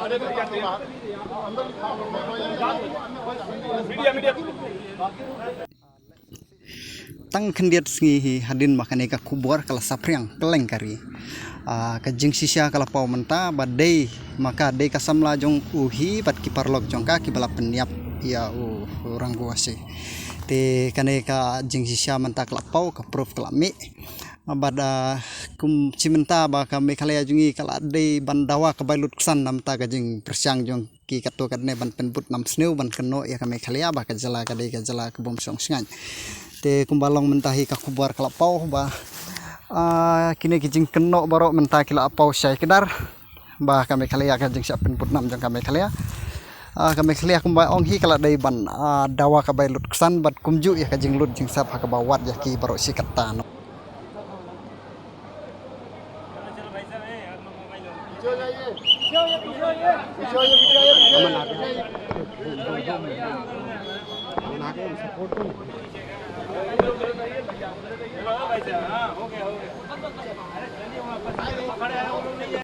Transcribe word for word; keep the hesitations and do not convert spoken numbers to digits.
Tang khyndiat sngi hi hadien ba kane ka khubor ka la saphriang kylleng ka ri. Ah, ka jingshisha ka la paw mynta ba dei ma ka dei ka samla jong u hi bad ki paralok jong ka kiba la pynïap ïa u, u Rangu Wase. Te kane ka jingshisha mynta ka la paw, ka proof ka la mih. Bad, ah, kum shi mynta ba ka Meghalaya jong ngi ka la dei ban dawa ka bai lut ksan na mynta ka jingpyrshang jong ki katto katne ban pynbud nam sniew ban kynnoh ïa ka Meghalaya ba ka jylla ka dei ka jylla ka bym shong shngaiñ. Te kumba long mynta hi ka khubor ka la paw ba, ah, kine ki jingkynnoh baroh mynta ki la paw shai kdar ba ka Meghalaya ka jingshah pynbud nam jong ka Meghalaya. Ah, ka Meghalaya kumba ong hi ka la dei ban, ah, dawa ka bai lut ksan bad kumjuh ïa ka jinglut jingsap ha kaba wad ïa ki baroh shi katta.